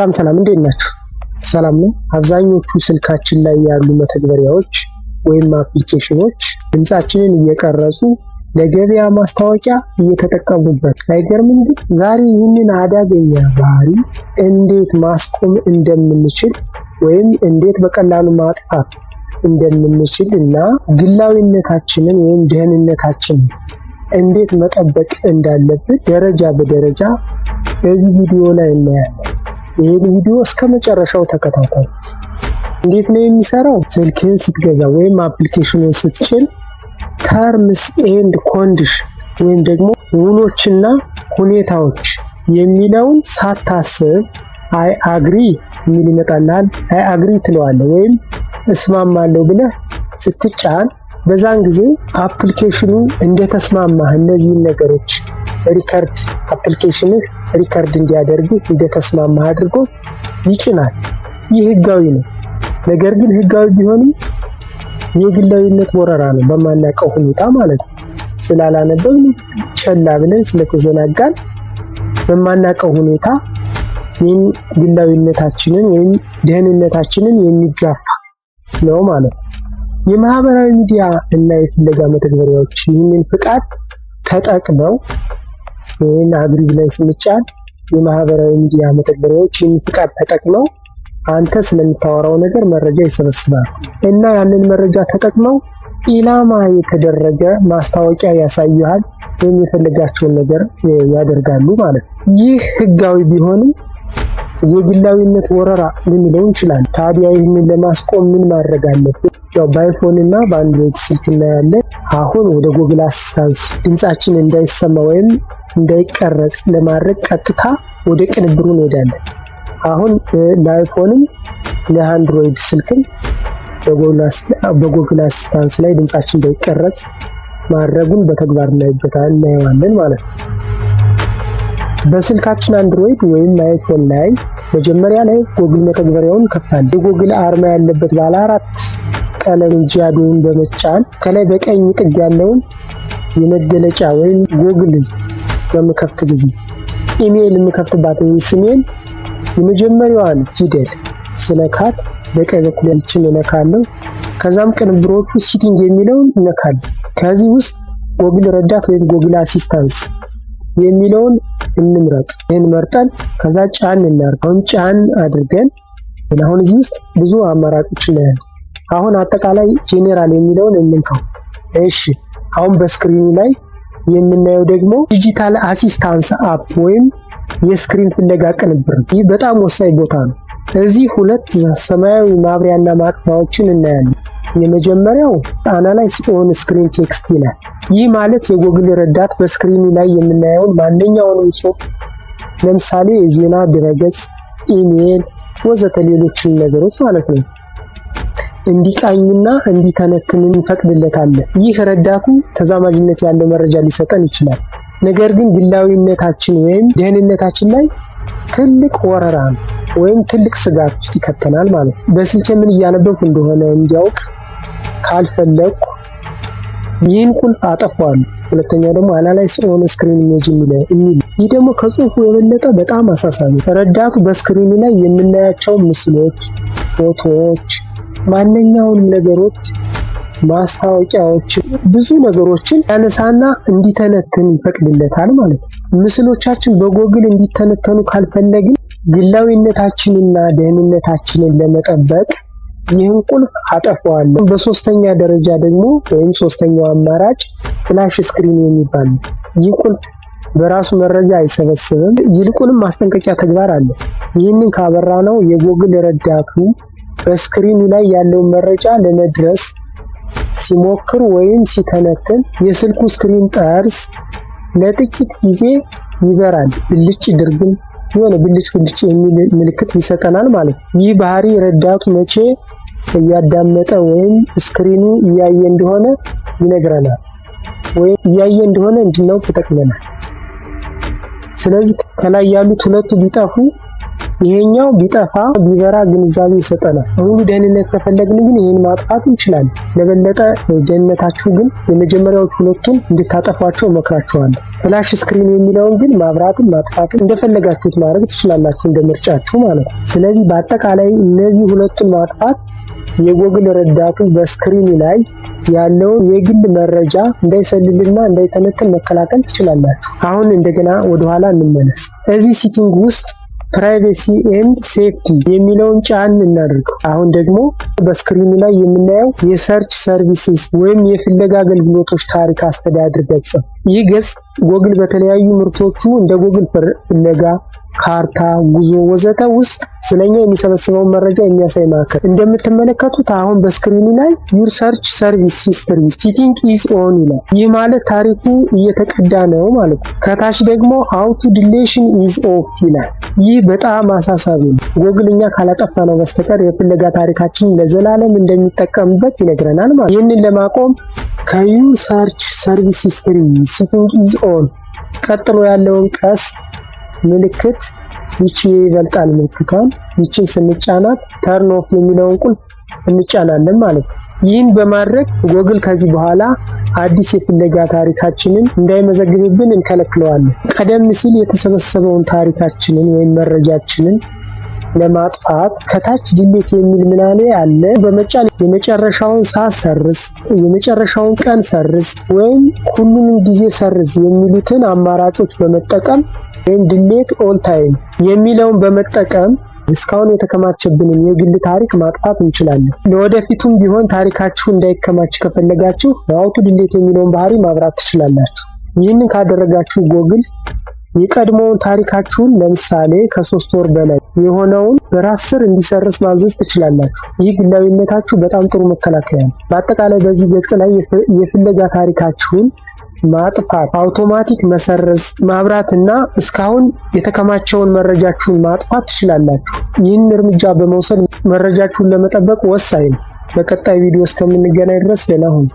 ሰላም ሰላም፣ እንዴት ናችሁ? ሰላም ነው። አብዛኞቹ ስልካችን ላይ ያሉ መተግበሪያዎች ወይም አፕሊኬሽኖች ድምጻችንን እየቀረጹ ለገበያ ማስታወቂያ እየተጠቀሙበት አይገርምም? ግን ዛሬ ይህንን አደገኛ ባህሪ እንዴት ማስቆም እንደምንችል ወይም እንዴት በቀላሉ ማጥፋት እንደምንችል እና ግላዊነታችንን ወይም ደህንነታችንን እንዴት መጠበቅ እንዳለብን ደረጃ በደረጃ በዚህ ቪዲዮ ላይ እናያለን። ይህን ቪዲዮ እስከ መጨረሻው ተከታተሉት። እንዴት ነው የሚሰራው? ስልክህን ስትገዛ ወይም አፕሊኬሽኑን ስትጭን terms and condition ወይም ደግሞ ውሎችና ሁኔታዎች የሚለውን ሳታስብ "I agree" የሚል ይመጣልሃል። "I agree" ትለዋለህ ወይም እስማማለሁ ብለህ ስትጫን በዛን ጊዜ አፕሊኬሽኑ እንደተስማማህ፣ እነዚህን ነገሮች record አፕሊኬሽንህ record እንዲያደርግህ እንደተስማማህ አድርጎ ይጭናል። ይህ ህጋዊ ነው። ነገር ግን ህጋዊ ቢሆንም የግላዊነት ወረራ ነው፣ በማናውቀው ሁኔታ ማለት ነው። ስላላነበብን፣ ቸላ ብለን ስለተዘናጋን በማናውቀው ሁኔታ ይህን ግላዊነታችንን ወይም ደህንነታችንን የሚጋፋ ነው ማለት ነው። የማህበራዊ ሚዲያ እና የፍለጋ መተግበሪያዎች ይህንን ፍቃድ ተጠቅመው፣ ይህን agree ብለን ስንጫን የማህበራዊ ሚዲያ መተግበሪያዎች ይህንን ፍቃድ ተጠቅመው አንተ ስለምታወራው ነገር መረጃ ይሰበስባሉ እና ያንን መረጃ ተጠቅመው ኢላማ የተደረገ ማስታወቂያ ያሳዩሃል ወይም የፈለጋቸውን ነገር ያደርጋሉ ማለት ነው። ይህ ህጋዊ ቢሆንም የግላዊነት ወረራ ልንለው እንችላለን። ታዲያ ይህንን ለማስቆም ምን ማድረግ አለብን? ያው በአይፎን እና በአንድሮይድ ስልክ እናያለን። አሁን ወደ Google Assistance ድምጻችን እንዳይሰማ ወይም እንዳይቀረጽ ለማድረግ ቀጥታ ወደ ቅንብሩ እንሄዳለን። አሁን ለአይፎንም ለአንድሮይድ ስልክም በ Google Assistance ላይ ድምጻችን እንዳይቀረጽ ማድረጉን በተግባር እናይበታል እናየዋለን ማለት ነው። በስልካችን አንድሮይድ ወይም አይፎን ላይ መጀመሪያ ላይ ጎግል መተግበሪያውን ከፍታለን። የጎግል አርማ ያለበት ባለ አራት ቀለም ጂያዶን በመጫን ከላይ በቀኝ ጥግ ያለውን የመገለጫ ወይም ጎግል በምከፍት ጊዜ ኢሜይል የምከፍትባት ስሜን የመጀመሪያዋን ፊደል ስነካት በቀኝ በኩል ያለችን እነካለሁ። ከዛም ቅንብሮቹ setting የሚለውን እነካለሁ። ከዚህ ውስጥ ጎግል ረዳት ወይም Google Assistance የሚለውን እንምረጥ። ይህን መርጠን ከዛ ጫን እናድርግ። አሁን ጫን አድርገን አሁን እዚህ ውስጥ ብዙ አማራጮች እናያለን። አሁን አጠቃላይ ጄኔራል የሚለውን እንንካው። እሺ፣ አሁን በ screen ኑ ላይ የምናየው ደግሞ digital assistance app ወይም የ screen ፍለጋ ቅንብር ነው። ይህ በጣም ወሳኝ ቦታ ነው። እዚህ ሁለት ሰማያዊ ማብሪያና ማጥፊያዎችን እናያለን። የመጀመሪያው "Analyze on screen text" ይላል። ይህ ማለት የጎግል ረዳት በ screen ኑ ላይ የምናየውን ማንኛውንም ጽሑፍ፣ ለምሳሌ የዜና ድረገጽ፣ ኢሜይል፣ ወዘተ ሌሎችን ነገሮች ማለት ነው፣ እንዲቃኝና እንዲተነትን እንፈቅድለታለን። ይህ ረዳቱ ተዛማጅነት ያለው መረጃ ሊሰጠን ይችላል። ነገር ግን ግላዊነታችን ወይም ደህንነታችን ላይ ትልቅ ወረራ ነው ወይም ትልቅ ስጋት ውስጥ ይከተናል ማለት ነው። በስልኬ ምን እያነበብኩ እንደሆነ እንዲያውቅ ካልፈለግኩ ይህን ቁልፍ አጠፋዋለሁ። ሁለተኛው ደግሞ "Analyze on screen image" የሚል፣ ይህ ደግሞ ከጽሁፉ የበለጠ በጣም አሳሳቢ። ረዳቱ በ screen ኑ ላይ የምናያቸው ምስሎች፣ ፎቶዎች፣ ማንኛውንም ነገሮች፣ ማስታወቂያዎች፣ ብዙ ነገሮችን ያነሳና እንዲተነትን ይፈቅድለታል ማለት ነው። ምስሎቻችን በጎግል እንዲተነተኑ ካልፈለግን ግላዊነታችንና ደህንነታችንን ለመጠበቅ ይህን ቁልፍ አጠፋዋለሁ። በሶስተኛ ደረጃ ደግሞ ወይም ሶስተኛው አማራጭ flash screen የሚባል ነው። ይህ ቁልፍ በራሱ መረጃ አይሰበስብም። ይልቁንም ማስጠንቀቂያ ተግባር አለ። ይህንን ካበራነው የጎግል ረዳቱ በ screen ኑ ላይ ያለውን መረጃ ለመድረስ ሲሞክር ወይም ሲተነትን የስልኩ screen ጠርዝ ለጥቂት ጊዜ ይበራል። ብልጭ ድርግም የሆነ ብልጭ ብልጭ የሚል ምልክት ይሰጠናል ማለት ነው። ይህ ባህሪ ረዳቱ መቼ እያዳመጠ ወይም screen ኑ እያየ እንደሆነ ይነግረናል፣ ወይም እያየ እንደሆነ እንድናውቅ ይጠቅመናል። ስለዚህ ከላይ ያሉት ሁለቱ ቢጠፉ ይሄኛው ቢጠፋ ቢበራ ግንዛቤ ይሰጠናል። ሙሉ ደህንነት ከፈለግን ግን ይህን ማጥፋት እንችላለን። ለበለጠ ደህንነታችሁ ግን የመጀመሪያዎቹ ሁለቱን እንድታጠፏቸው እመክራችኋለሁ። Splash screen የሚለውን ግን ማብራትም ማጥፋትም እንደፈለጋችሁት ማድረግ ትችላላችሁ፣ እንደ ምርጫችሁ ማለት ነው። ስለዚህ በአጠቃላይ እነዚህ ሁለቱን ማጥፋት የጎግል ረዳቱ በ screen ኑ ላይ ያለውን የግል መረጃ እንዳይሰልልና እንዳይተነትን መከላከል ትችላላችሁ። አሁን እንደገና ወደኋላ እንመለስ። እዚህ setting ውስጥ privacy and safety የሚለውን ጫን እናድርገው። አሁን ደግሞ በ screen ኑ ላይ የምናየው የ search services ወይም የፍለጋ አገልግሎቶች ታሪክ አስተዳደር ገጽ ነው። ይህ ገጽ ጎግል በተለያዩ ምርቶቹ እንደ ጎግል ፍለጋ፣ ካርታ፣ ጉዞ ወዘተ ውስጥ ስለኛ የሚሰበስበውን መረጃ የሚያሳይ ማዕከል። እንደምትመለከቱት አሁን በ screen ኑ ላይ "Your search service history setting is on" ይላል። ይህ ማለት ታሪኩ እየተቀዳ ነው ማለት ነው። ከታች ደግሞ "Auto deletion is off" ይላል። ይህ በጣም አሳሳቢ ነው። ጎግል እኛ ካላጠፋነው በስተቀር የፍለጋ ታሪካችንን ለዘላለም እንደሚጠቀምበት ይነግረናል ማለት። ይህንን ለማቆም ከ "Your search service history setting is on" ቀጥሎ ያለውን ቀስት ምልክት፣ ይቺ ይበልጣል ምልክቷን፣ ይቺን ስንጫናት turn off የሚለውን ቁልፍ እንጫናለን ማለት ነው። ይህን በማድረግ ጎግል ከዚህ በኋላ አዲስ የፍለጋ ታሪካችንን እንዳይመዘግብብን እንከለክለዋለን። ቀደም ሲል የተሰበሰበውን ታሪካችንን ወይም መረጃችንን ለማጥፋት ከታች delete የሚል ምናሌ አለ። በመጫን የመጨረሻውን ሰዓት ሰርዝ፣ የመጨረሻውን ቀን ሰርዝ ወይም ሁሉንም ጊዜ ሰርዝ የሚሉትን አማራጮች በመጠቀም ወይም delete all time የሚለውን በመጠቀም እስካሁን የተከማቸብንን የግል ታሪክ ማጥፋት እንችላለን። ለወደፊቱም ቢሆን ታሪካችሁ እንዳይከማች ከፈለጋችሁ auto delete የሚለውን ባህሪ ማብራት ትችላላችሁ። ይህንን ካደረጋችሁ ጎግል የቀድሞውን ታሪካችሁን፣ ለምሳሌ ከ3 ወር በላይ የሆነውን፣ በራስ ሰር እንዲሰርዝ ማዘዝ ትችላላችሁ። ይህ ግላዊነታችሁ በጣም ጥሩ መከላከያ ነው። በአጠቃላይ በዚህ ገጽ ላይ የፍለጋ ታሪካችሁን ማጥፋት፣ አውቶማቲክ መሰረዝ ማብራት እና እስካሁን የተከማቸውን መረጃችሁን ማጥፋት ትችላላችሁ። ይህን እርምጃ በመውሰድ መረጃችሁን ለመጠበቅ ወሳኝ ነው። በቀጣይ ቪዲዮ እስከምንገናኝ ድረስ ደህና ሁኑ።